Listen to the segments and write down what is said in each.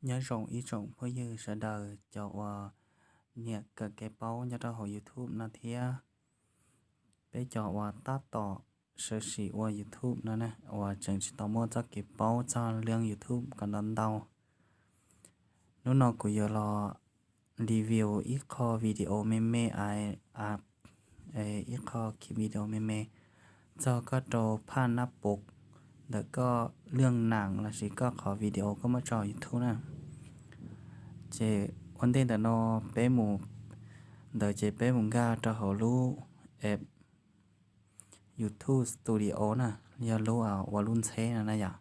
Nyob zoo ib tsoom phooj ywg sawv daws cov uas nyiam kawm kev paub nyob rau hauv YouTube no thiab peb cov uas tab tom sawv sim ua YouTube no na, uas tseem tsis tau muaj txoj kev paub txog lub YouTube kom ntau ntau. Hnub no kuv yuav los review ib qho video me me, ib qho video me me txog koj rau phaj nab pov ntawm koj lwaj nam lossis koj qhov video koj muab tso YouTube na. Ces ua ntej ntawm no peb mus, ntawd ces peb mus nkag rau hauv lub app YouTube Studio na, yog lub ua lub ntxheb no na yom.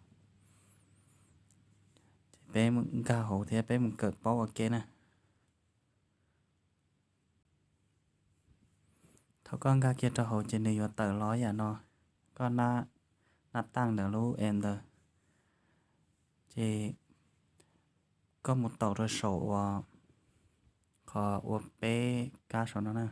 Ces peb nkag hauv thiab peb mus kawm paub ua ke na. Thaum koj nkag kiag rau hauv ces nws yuav tawm los yam no, koj nab taaj ntawm lub app ntawd, ces koj mus taus rau saum uas qhov ua peb kab saum no na.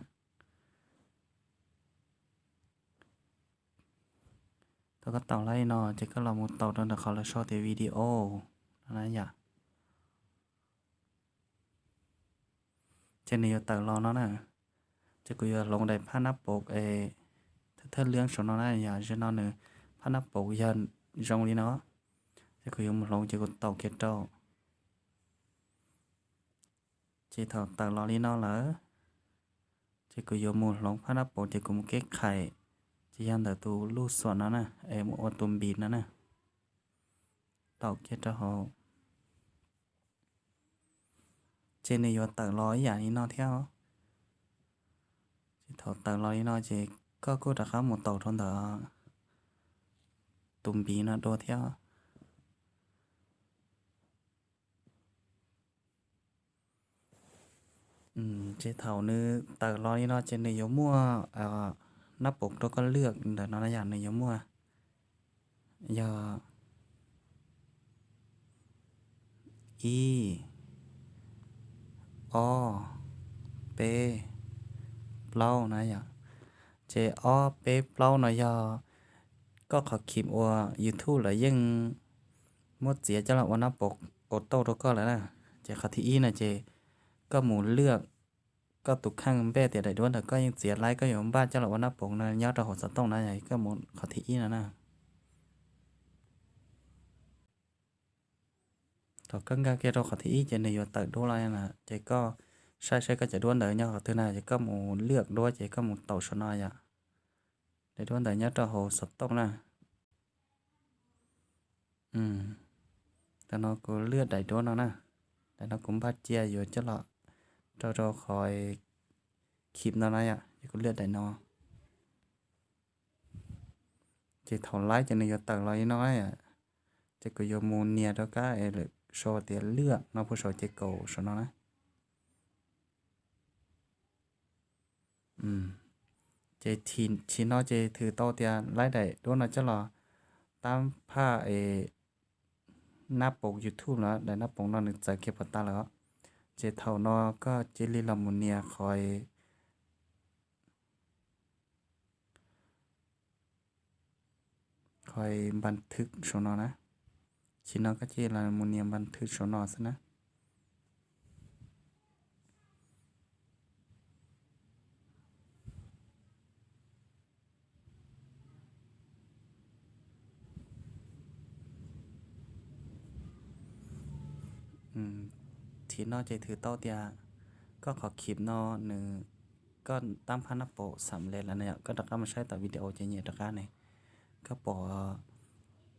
Thaum koj taus li no ces koj los mus taus rau ntawm qhov lawv sau tias video no na yom. Ces nws yuav tawm los no na. Ces kuv yuav hloov daim phaj nab pov es thawj thawj lwaj saum no na yom, zaum no nws phaj nab pov yog zoo li no. Ces kuv yuav mus hloov ces kuv taus kiag rau. Ces thaum tawm los li no lawm, ces kuv yuav mus hloov phaj nab pov ces kuv mus keb khais, ces yog ntawm tus luj xuam no na, es mus ua tus npis no na. Taus kiag rau hauv. Ces nws yuav tawm los ib yam li no thiab. Ces thaum tawm los li no ces koj kuj rov qab mus taus rau ntawm tus npis no dua thiab. Ces thaum nws tawm los li no ces nws yuav muaj nab pov rau koj lwaj ntawm no na yom, nws yuav muaj yog ib, ob, peb, plaub na yom. Ces ob peb plaub no yog koj qhov khim ua YouTube lawv yeej muab txiav coj los ua nab pov auto rau koj lawm na. Ces qhov thib ib no ces koj mus lwaj koj tus kheej npaj tias daim duab ntawm koj yeej txiav laib, koj yuav npaj coj los ua nab pov no nyob rau hauv xov tooj na, koj mus qhov thib ib no na. Thaum koj nkag kiag rau qhov thib ib ces nws yuav tawm duab los na, ces koj saib saib koj cov duab ntawd nyob qhov twg na, ces koj mus lwaj duab ces koj mus taus saum no yom. Daim duab ntawd nyob rau hauv xov tooj na. Tam no kuv lwaj daim duab no na. Daim no kuv npaj cia yuav coj los rau rau qhov khim no na yom, ces kuv lwaj daim no. Ces thaum laib ces nws yuav tawm los li no, ces kuv yuav mus nias rau kab es lawv sau tias lwaj no puag saum ces kaum saum no na. Ces chim no ces thwm tau tias laib daim duab no coj los tab phaj es nab pov YouTube no, daim nab pov no nws txawv kiag puas tas lawm. Ces thaum no koj cia li los mus nias qhov qhov npas thwv saum no na. Chim no koj cia li los mus nias npas thwv saum no xwb na. Chim no ces thwm tau tias koj qhov khim no nws, koj tab phaj nab pov xam lej lawm na yom, koj rov qab mus saib tom video ces nyiam rov qab ne. Koj pom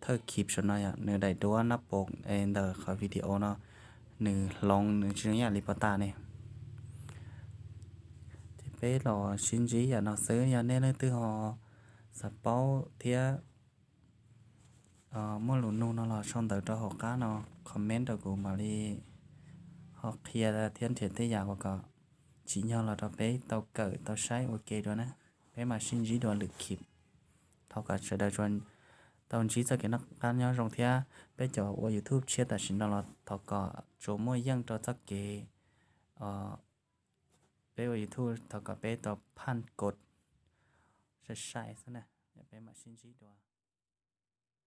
thawj khim saum no yom, nws daim duab nab pov es ntawm qhov video no nws hloov nws tsis zoo ib yam li puas tas ne. Ces peb los sib ntsib yam no xwb, yog nej leej twg ho xav paub thiab muaj lus nug no los sau ntawv rau hauv qab no comment rau kuv mam li ho qhia thiab nrhiav tej yam uas kom tsim nyog los rau peb tau kawm tau saib ua ke dua na. Peb mam sib ntsib dua lwm khim. Thov kom sawv daws tau ntsib txoj kev noj qab nyob zoo thiab peb cov ua YouTube tshiab tam sim no los thov kom tsuas muaj yeej rau txoj kev peb ua YouTube, thov kom peb tau phaj kod sai sai xwb na. Peb mam sib ntsib dua.